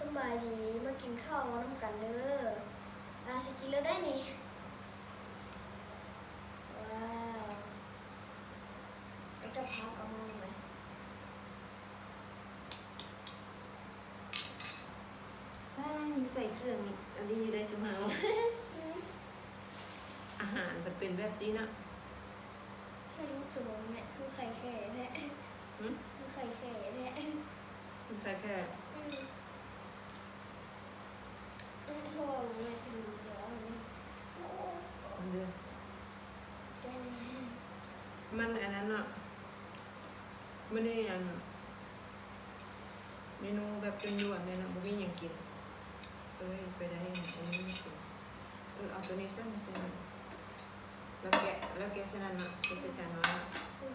ສະບາຍດີ ມາກິນເຂົ້ານຳກັນເດີ. ອາ ຊິກິນແລ້ວໄດ໋ນີ້. ວ້າວ ເອົາກັບຜັກເອົາມາໄວ້. ວ້າວ ໃສ່ເຄື່ອງອີ່ຫຼີໄດ໋ຊຸມເຮົາ. ອາຫານມັນເປັນແບບຊີ້ເນາະ. ໃຫ້ລູກສະບອງແມ່ ຄືໄຂ່ແຂ້ແທ້. ຫຶ? ຄືໄຂ່ແຂ້ແທ້. ຄືໄຂ່ແຂ້. ອືມ. ເອີ ເພາະວ່າແມ່ເປັນດຽວອັນນີ້. ໂອ້ ອັນເດີ ແກງ ມັນອັນນັ້ນເນາະ. ມື້ນີ້ອັນ ເມນູແບບດ່ວນໆເລີຍເນາະ ບໍ່ມີຫຍັງກິນ ກໍເລີຍໄປໄດ້ອັນນີ້ມາກິນ. ເອີ ເອົາໂຕນີ້ຊັ້ນ ໃສ່ ແລ້ວແກະ ແລ້ວແກະໃສ່ນັ້ນເນາະ ແກະໃສ່ຈານນ້ອຍເນາະ. ອືມ.